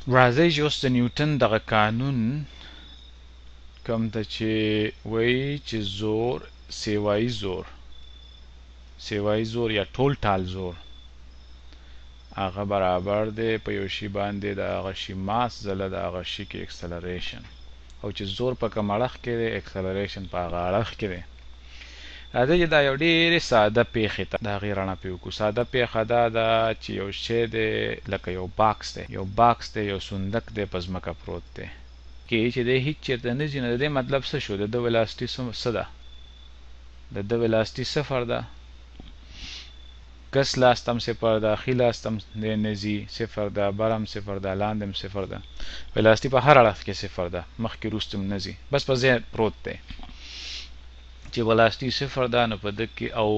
راځئ چې اوس د نیوټن دغه قانون، کوم ته چې وایي چې زور سیوایي زور، سیوایي زور یا ټول ټال زور، هغه برابر دی په یو شي باندې د هغه شي mass ځله د هغه شي کې acceleration، او چې زور په کوم اړخ کې دی، acceleration په هغه اړخ کې دی. راځئ چې دا یو ډېرې ساده پېښې ته د هغې رڼا پرې وکړو. ساده پېښه دا ده چې یو شی دی، لکه یو box دی، یو box دی، یو صندوق دی، په ځمکه پروت دی کې چې دی هیڅ چېرته نه ځي. نو د دې مطلب څه شو؟ د ده velocity څه ده؟ د ده velocity صفر ده. کس لاس ته هم صفر ده، ښي لاس ته هم دی نه ځي، صفر ده، بر هم صفر ده، لاندې هم صفر ده. velocity په هر اړخ کې صفر ده، مخکې وروسته هم نه ځي، بس په ځای پروت دی. چې velocity صفر ده نو په ده کې او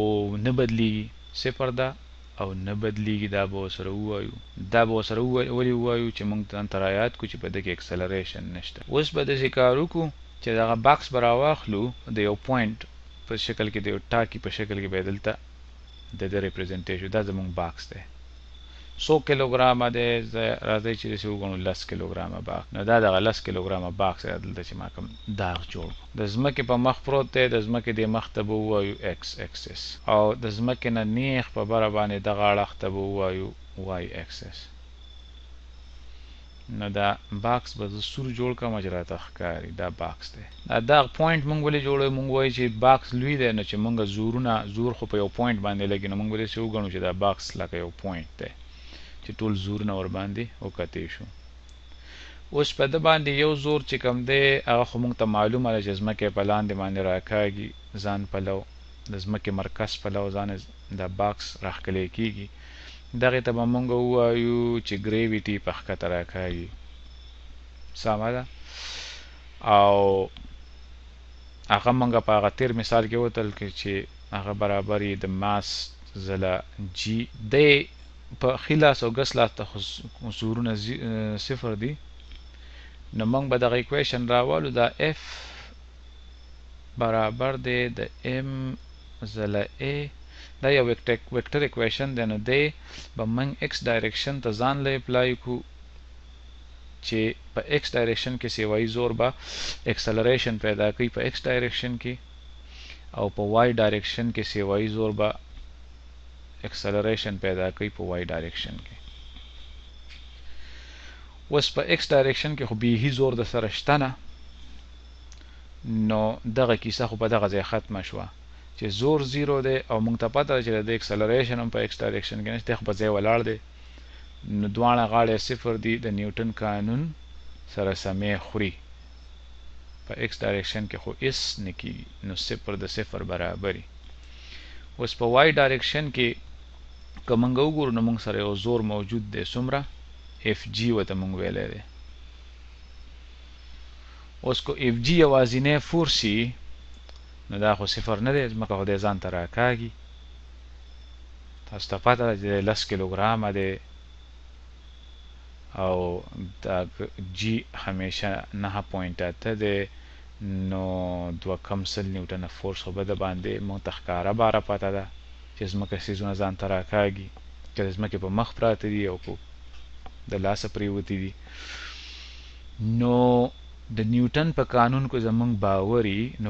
نه بدلیږي، صفر ده او نه بدلیږي. دا به ورسره ووایو، دا به ورسره ولې ووایو؟ چې موږ ځان ته رایاد کړو چې په ده کې acceleration نشته. اوس به داسې کار وکړو چې دغه box به راواخلو، د یو point په شکل کې، د یو ټاکي په شکل کې به دلته د دې representation. دا زموږ box دی، څو کیلوګرامه دی؟ راځئ چې داسې وګڼو، 10 کیلوګرامه box. نو دا دغه 10 کیلوګرامه box دی، دلته چې ما کوم داغ جوړ کړو، د ځمکې په مخ پروت دی. د ځمکې دې مخ ته به ووایو ایکس axis، او د ځمکې نه نیغ په بره باندې دغه اړخ ته به ووایو Y axis. نو دا box به زه سور جوړ کړم چې راته ښکاري دا box دی. دا داغ point مونږ ولې جوړوو؟ مونږ وایو چې box لوی دی، نو چې مونږ زورونه، زور خو په یو point باندې لګي، نو مونږ به داسې وګڼو چې دا box لکه یو point دی چې ټول زورونه ورباندې وکتې شو. اوس په ده باندې یو زور چې کوم دی، هغه خو مونږ ته معلومه ده چې ځمکه په لاندې باندې راکاږي، ځان پلو، د ځمکې مرکز پلو ځان دا box راښکلی کیږي. دغې ته به مونږ ووایو چې gravity په ښکته راکاږي، سمه ده. او هغه مونږ په هغه تېر مثال کې وتل چې هغه برابر یې د mass ځله g دی. په ښي لاس او ګس لاس ته خو زورونه صفر دي، نو موږ به دغه equation راولو، دا F برابر دی د M ځله A. دا یو vector equation دی، نو دی به موږ x direction ته ځان له apply کړو چې په x direction کې سیوایي زور به acceleration پیدا کوي په x direction کې، او په y direction کې سیوایي زور به acceleration پیدا کوي په y direction کې. اوس په x direction کې خو بیخي زور د سره شته نه، نو دغه کیسه خو په دغه ځای ختمه شوه چې زور zero دی، او موږ ته پته ده چې د دې acceleration هم په x direction کې نشته، خو په ځای ولاړ دی، نو دواړه غاړې صفر دي. د نیوټن قانون سره سمې خوري، په x direction کې خو هیڅ نه کیږي، نو صفر د صفر برابري. اوس په y direction کې که موږ وګورو نو موږ سره یو زور موجود دی، څومره؟ اف جی ورته موږ ویلی دی. اوس که اف جی یوازینی force وي نو دا خو صفر نه دی، ځمکه خو دی ځان ته راکاږي. تاسو ته پته ده چې دی 10 کیلوګرامه دی، او دا جی همیشه 9.8 دی، نو دوه کم 100 نیوټنه force خو به د باندې موږ ته ښکاره باره پته ده چې ځمکه څیزونه ځان ته راکاږي، چې د ځمکې په مخ پراته دي او که د لاسه پرېوتي دي. نو د نیوټن په قانون کو زمونږ باوري، نو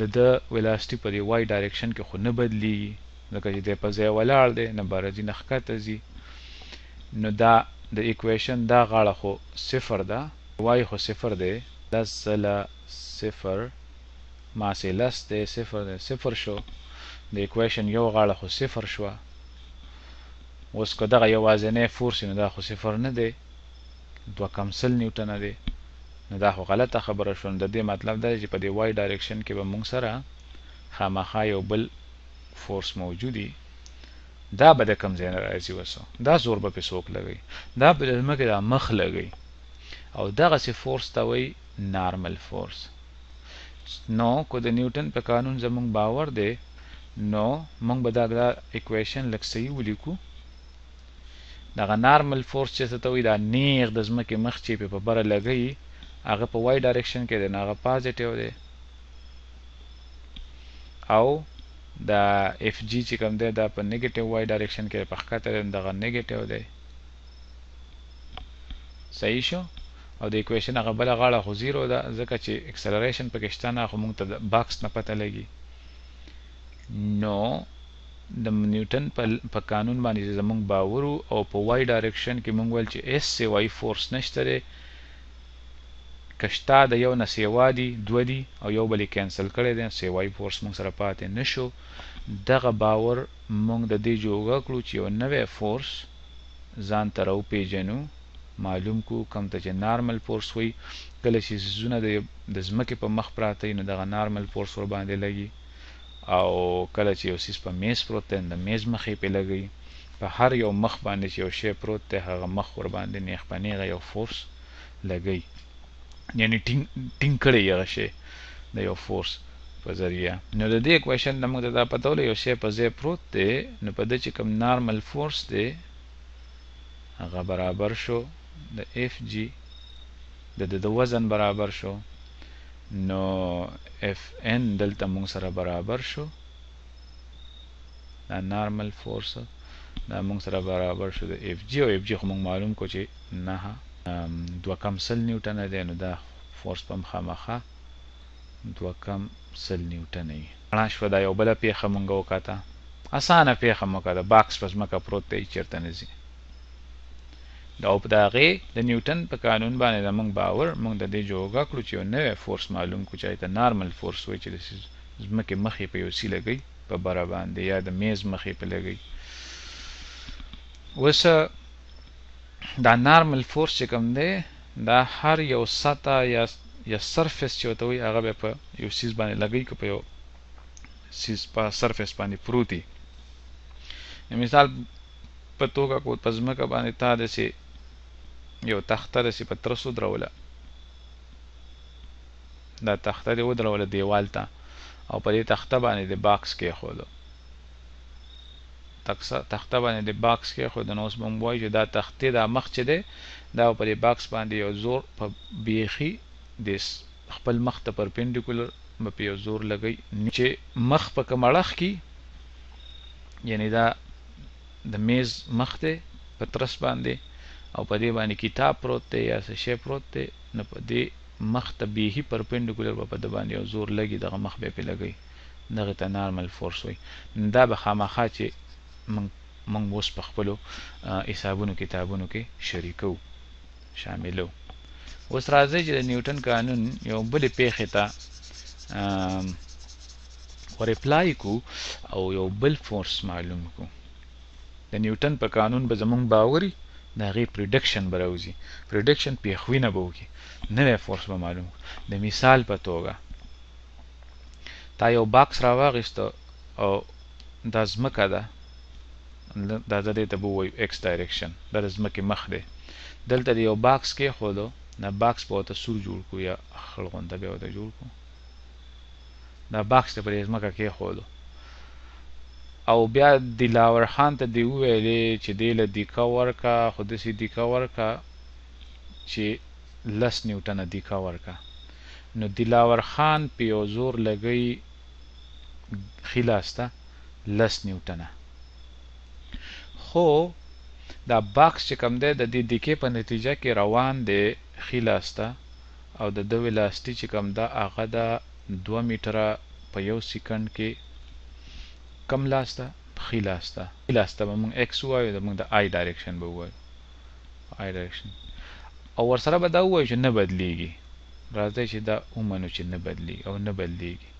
د ده velocity په دې y direction کې خو نه بدلیږي، ځکه چې دی په ځای ولاړ دی، نه بره ځي نه ښکته ځي. نو دا د equation دا غاړه خو صفر ده، y خو صفر دی، 10 ځله صفر mass یې 10 دی، صفر دی، صفر شو. د equation یو غاړه خو صفر شوه. اوس که دغه یوازینی force نو دا خو صفر نه دی، دوه کم 100 نیوټنه دی، نو دا خو غلطه خبره شوه. نو د دې مطلب دا دی چې په دې y direction کې به موږ سره خامخا یو بل force موجود وي. دا به د کوم ځای نه راځي؟ اوس دا زور به پې څوک لګوي؟ دا به د ځمکې دا مخ لګوي، او دغسې force ته وایي normal force. نو که د نیوټن په قانون زموږ باور دی، نو موږ به دا equation لږ صحیح ولیکو. دغه normal force چې څه ته وایي، دا نیغ د ځمکې مخ چې پې په بره لګوي، هغه په y direction کې دی، نو هغه positive دی، او دا اف جی چې کوم دی دا په negative y direction کې په ښکته دی، دغه negative دی. صحیح شو. او د ایکویشن هغه بله غاړه خو زیرو ده، ځکه چې اکسلریشن پکې شته نه، خو موږ ته د باکس نه پته لګي. نو د نیوټن په قانون باندې چې زمونږ باور او په وای ډایرکشن کې مونږ ویل چې اس سیوای فورس نشته دی، که شته د یو نه سیوا دي، دوه دي او یو بل یې کینسل کړی دی، سیوای فورس مونږ سره پاتې نشو. دغه باور مونږ د دې جوګه کړو چې یو نوی فورس ځان ته راوپېژنو، معلوم کو، کوم ته چې نارمل فورس وایي. کله چې څیزونه د ځمکې په مخ پراته وي نو دغه نارمل فورس ورباندې لګي، او کله چې یو څیز په میز پروت دی نو د میز مخ یې پرې لګوي. په هر یو مخ باندې چې یو شی پروت دی هغه مخ ورباندې نیغ په نیغه یو فورس لګوي، یعنی ټینګ کړی هغه شی د یو فورس په ذریعه. نو د دې ایکویشن نه موږ ته دا پته ولګي یو شی په ځای پروت دی، نو په ده چې کوم نارمل فورس دی هغه برابر شو د اف جی، د ده د وزن برابر شو. نو اف ان دلته موږ سره برابر شو، دا نارمل فورس دا موږ سره برابر شو د اف جی، او اف جی خو موږ معلوم کو چې نهه دوه کم سل نیوټنه دی، نو دا فورس په مخامخه دوه کم سل نیوټنه وي. رڼا شوه. دا یو بله پیښه مونږ وکته، اسانه پیښه مو وکته، باکس په ځمکه پروت دی، چېرته نه ځي. او په د هغې د نیوټن په قانون باندې زمونږ باور مونږ د دې جوګه کړو چې یو نوی فورس معلوم کړو چې هغې ته نارمل فورس وایي، چې د ځمکې مخ یې په یو څي لګوي په بره باندې، یا د میز مخ یې په لګوي. اوس دا نارمل فورس چې کوم دی دا هر یو سطح یا سرفیس چې ورته وایي هغه به په یو څیز باندې لګوي، که په یو څیز په سرفیس باندې پروت وي. مثال په توګه کو په ځمکه باندې تا داسې یو تخته داسې په ترس ودروله، دا تخته دې ودروله دیوال ته، او په دې تخته باندې د باکس کېښودو، تخته باندې د باکس کېښودو. نو اوس به موږ وایو چې دا تختې دا مخ چې دی دا په دې باکس باندې یو زور په بیخي د خپل مخ ته پرپینډیکولر به په یو زور لګوي، چې مخ په کوم اړخ کې، یعنی دا د میز مخ دی په ترس باندې، او په دې باندې کتاب پروت دی یا څه شی پروت دی، نو په دې مخ ته بیخي پرپینډیکولر به په ده باندې یو زور لګي، دغه مخ به یې پرې لګوي، دغې ته نارمل فورس وایي. دا به خامخا چې موږ اوس په خپلو حسابونو کتابونو کې شریکو شاملو. اوس راځئ چې د نیوټن قانون یو بلې پیښې ته ور اپلای کو او یو بل فورس معلوم کو. د نیوټن په قانون به زمونږ باوري، د هغې پریډکشن به راوځي، پریډکشن پیښوینه به وکړي، نوی فورس به معلوم کړو. د مثال په توګه تا یو باکس راواغیسته او دا ځمکه ده، دا زه دې ته به ووایو ایکس ډایرکشن، دا د ځمکې مخ دی، دلته د یو باکس کېښودو، دا باکس به ورته سور جوړ کړو یا خړ غونده به ورته جوړ کړو، دا باکس ته په دې ځمکه کېښودو، او بیا دلاور خان ته دې وویلې چې دې له دیکه ورکه، خو داسې دیکه ورکه چې لس نیوټنه دیکه ورکه. نو دلاور خان په یو زور لګوي ښي لاس ته لس نیوټنه، خو دا باکس چې کوم دی د دې دیکې په نتیجه کې روان دی ښي لاس ته، او د ده ویلاسټي چې کوم ده هغه ده دوه میټره په یو سیکنډ کې کم لاس ته، ښي لاس ته. ښي لاس ته به موږ ایکس ووایو، د موږ د آی ډایرکشن به ووایو، آی ډایرکشن، او ورسره به دا ووایو چې نه بدلیږي. راځئ چې دا ومنو چې نه بدلیږي او نه بدلیږي،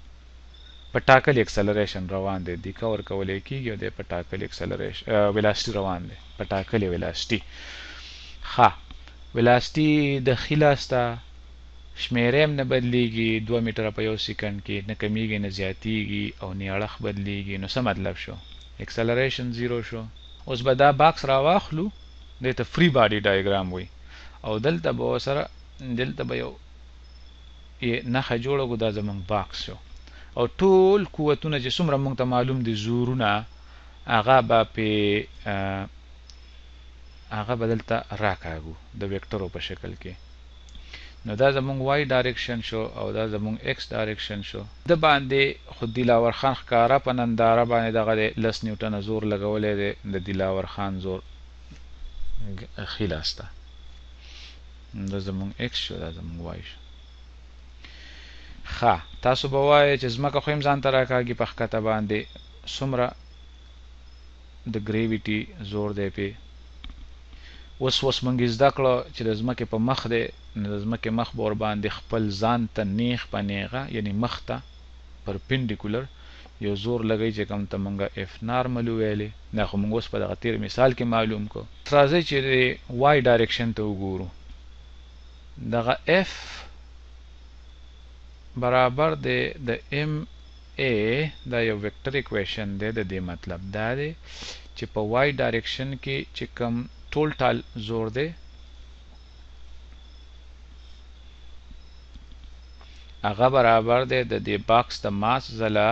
په ټاکلي اکسلریشن روان دی، دیکه ورکولی کېږي او دی په ټاکلي اکسلریشن ویلاسټي روان دی، په ټاکلي ویلاسټي. ښه ویلاسټي د ښي لاس ته شمېره هم نه بدلیږي، دوه میټره په یو سیکنډ کې نه کمیږي نه زیاتیږي او نه اړخ بدلیږي. نو څه مطلب شو؟ اکسلریشن زیرو شو. اوس به دا باکس راواخلو، دې ته فری باډي ډایګرام وایي، او دلته به ورسره دلته به یو یې نښه جوړه کړو، دا زموږ باکس شو، او ټول قوتونه چې څومره موږ ته معلوم دي زورونه هغه به پې هغه به دلته راکاږو د ویکټرو په شکل کې. نو دا زمونږ وای ډایرکشن شو او دا زمونږ ایکس ډایرکشن شو. د باندې خو دلاور خان ښکاره په ننداره باندې دغه دی لس نیوټنه زور لګولی دی، د دلاور خان زور ښي لاس ته. دا زمونږ ایکس شو، دا زمونږ وای شو. ښه، تاسو به وایئ چې ځمکه خو هم ځان ته راکاږي په ښکته باندې، څومره د ګریویټي زور دی پې. اوس اوس مونږ زده کړو چې د ځمکې په مخ دی، نو د ځمکې مخ به ورباندې خپل ځان ته نیغ په نیغه، یعنی مخ ته پرپینډیکولر یو زور لګوي چې کوم ته مونږ اف نارمل وویلې. دا خو مونږ اوس په دغه تیر مثال کې معلوم کړو. راځئ چې د وای ډایرکشن ته وګورو. دغه اف برابر دی د ام ای، دا یو وکټر ایکویشن دی. د دې مطلب دا دی چې په وای ډایرکشن کې چې کوم ټول ټال زور دی هغه برابر دی د دې باکس د ماس ځله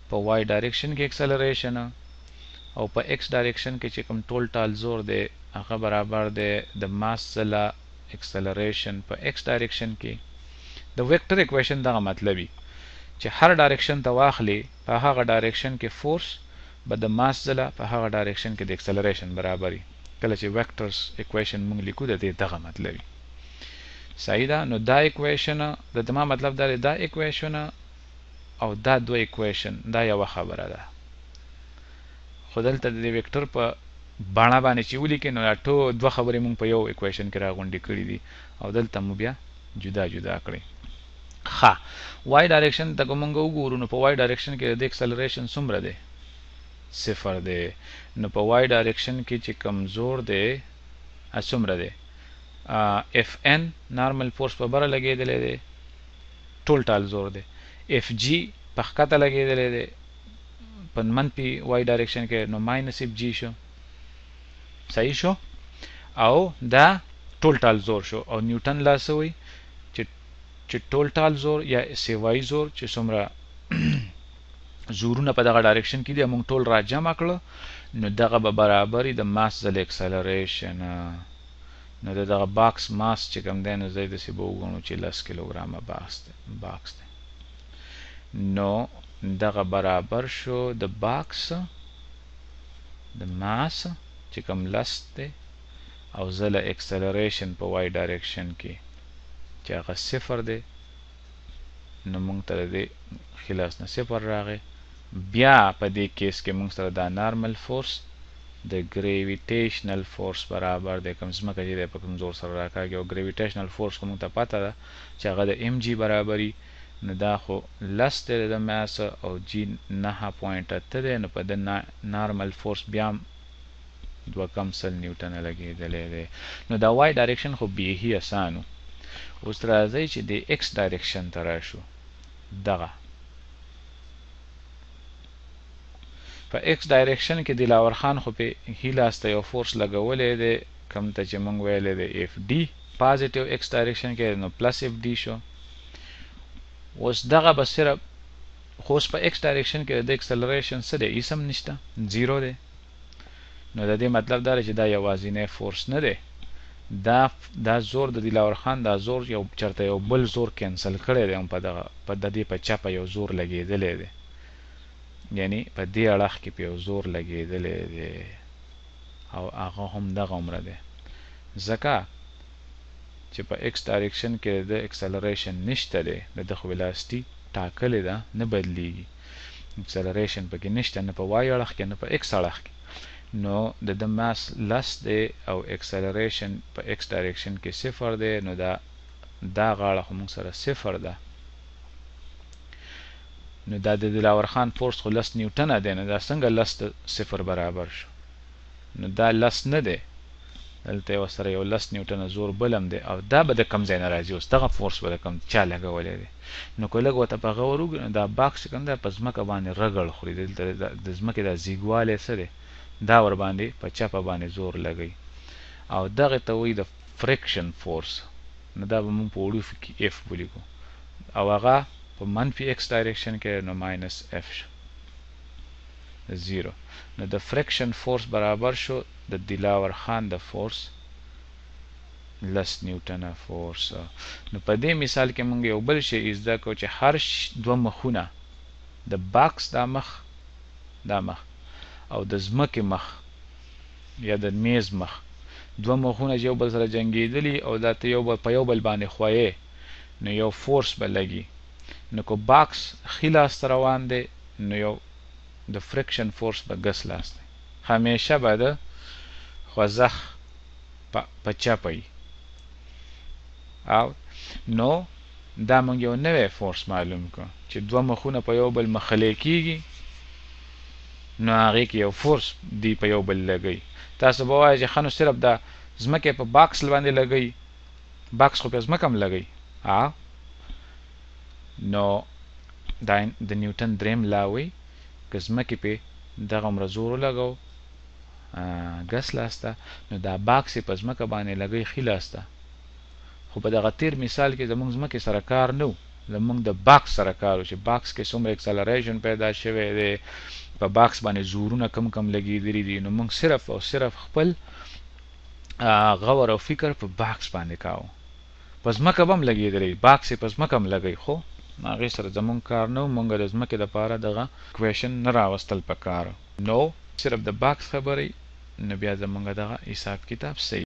په وای ډایرکشن کې اکسلریشن، او په ایکس ډایرکشن کې چې کوم ټول ټال زور دی هغه برابر دی د ماس ځله اکسلریشن په ایکس ډایرکشن کې. د وکټر ایکویشن دغه مطلب وي چې هر ډایرکشن ته واخلي په هغه ډایرکشن کې فورس به د ماس ځله په هغه ډایرکشن کې د اکسلریشن برابر وي. کله چې وکټرز ایکویشن مونږ لیکو د دې دغه مطلب وي. صحیح ده. نو دا ایکویشن د ما مطلب دا دی، دا ایکویشن او دا دوه ایکویشن دا یوه خبره ده، خو دلته د دې وکټر په بڼه باندې چې ولیکې نو دا ټول دوه خبرې مونږ په یو ایکویشن کې راغونډې کړې دي او دلته مو بیا جدا جدا کړې. ښه، وای ډایرکشن ته که مونږ وګورو نو په وای ډایرکشن کې د دې اکسلریشن څومره دی؟ صفر دی. نو په وای ډایرکشن کې چې کوم زور دی څومره دی؟ اف ان نارمل فورس په بره لګېدلی دی، ټول ټال زور دی. اف جی په ښکته لګېدلی دی په منفي وای ډایرکشن کې، نو ماینس اف جی شو. صحیح شو. او دا ټول ټال زور شو. او نیوټن لا څه وایي چې ټول ټال زور یا سیوای زور چې څومره زورونه په دغه ډایرکشن کې دي موږ ټول را جمع کړو نو دغه به برابري د ماس ځل اکسلریشن. نو د دغه باکس ماس چې کوم دی نو زه داسې به وګڼو چې لس کیلوګرامه باکس دی. نو دغه برابر شو د باکس د ماس چې کوم لس دی او ځله اکسلریشن په وای ډایرکشن کې چې هغه صفر دی، نو موږ ته د دې خلاص نه صفر راغی. بیا په دې کیس کې موږ سره دا نارمل فورس د ګریویټیشنل فورس برابر دی، کوم ځمکه چې دی په کوم زور سره راکاږي، او ګریویټیشنل فورس خو موږ ته پته ده چې هغه د ام جی برابري. نو دا خو لس دی د ماس او جی 9.8 دی، نو په د نارمل فورس بیا هم 2 کم 100 نیوټنه لګېدلی دی. نو دا وای ډایرکشن خو بیخي اسان و. اوس راځئ چې د ایکس ډایرکشن ته راشو. دغه په ایکس ډایرکشن کې دلاور خان خو په هیلاس ته یو فورس لګولی دی کوم ته چې مونږ ویلی دی اف ډي، پازیټیو ایکس ډایرکشن کې، نو پلس اف ډي شو. اوس دغه به صرف خو اوس په ایکس ډایرکشن کې د اکسلریشن څه دی؟ هیڅ هم نشته، زیرو دی. نو د دې مطلب دا دی چې دا یوازینی فورس نه دی، دا زور د دلاور خان دا زور یو چرته یو بل زور کینسل کړی دی، هم په دغه په د دې په چپه یو زور لګېدلی دی، یعنی په دې اړخ کې په یو زور لګېدلی دی او هغه هم دغه عمره دی، ځکه چې په ایکس ډایرکشن کې د اکسلریشن نشته دی، د ده خو ویلاسټي ټاکلې ده، نه بدلیږي، اکسلریشن پکې نشته، نه په وای اړخ کې نه په ایکس اړخ کې. نو د ده ماس لس دی او اکسلریشن په ایکس ډایرکشن کې صفر دی، نو دا غاړه خو موږ سره صفر ده. نو دا د دلاور خان فورس خو لس نیوټنه دی، نو دا څنګه لس د صفر برابر شو؟ نو دا لس نه دی، دلته یو سره یو لس نیوټنه زور بل هم دی، او دا به د کوم ځای نه راځي؟ اوس دغه فورس به د کوم چا لګولی دی؟ نو که لږ ورته په غور وګورو دا باکس چې کوم دی په ځمکه باندې رګړ خوري، دلته د ځمکې دا زیږوالی څه دی، دا ورباندې په چپه باندې زور لګوي او دغه ته وایي د فریکشن فورس. نو دا به مونږ په حروفو کې اف ولیکو او هغه په منفي ایکس ډایرکشن کې، نو ماینس اف شو زیرو. نو د فریکشن فورس برابر شو د دلاور خان د فورس لس نیوټنه فورس. نو په دې مثال کې مونږ یو بل شی زده کړو چې هر دوه مخونه، د باکس دا مخ، دا مخ او د ځمکې مخ یا د میز مخ، دوه مخونه چې یو بل سره جنګېدلي او دا ته یو بل په یو بل باندې خویې، نو یو فورس به لګي. نو که باکس ښي لاس ته روان دی، نو یو د فریکشن فورس به ګس لاس دی، همیشه به د خوځښت په چپه وي. او نو دا موږ یو نوی فورس معلوم کړ چې دوه مخونه په یو بل مخلې کیږي، نو هغې کې یو فورس دی په یو بل لګوي. تاسو به وایئ چې ښه نو صرف دا ځمکه په باکس باندې لګوي، باکس خو په ځمکه هم لګوي. نو دا د نیوټن دریم لا وایي که ځمکې پې دغه عمره زور ولګو ګس لاسته، نو دا باکس یې په ځمکه باندې لګوي ښي لاسته. خو په دغه تیر مثال کې زمونږ ځمکې سره کار نه و، زمونږ د باکس سره کار و چې باکس کې څومره اکسلریشن پیدا شوی دی، په باکس باندې زورونه کم کم لګېدلي دي. نو مونږ صرف او صرف خپل غور او فکر په باکس باندې کاوه. په ځمکه به هم لګېدلی، باکس یې په ځمکه هم لګوي، خو هغې سره زمونږ کار نه و. مونږ د ځمکې دپاره دغه کویشن نه راوستل پکار. نو صرف د باکس خبرې، نو بیا زمونږ دغه حساب کتاب صحیح.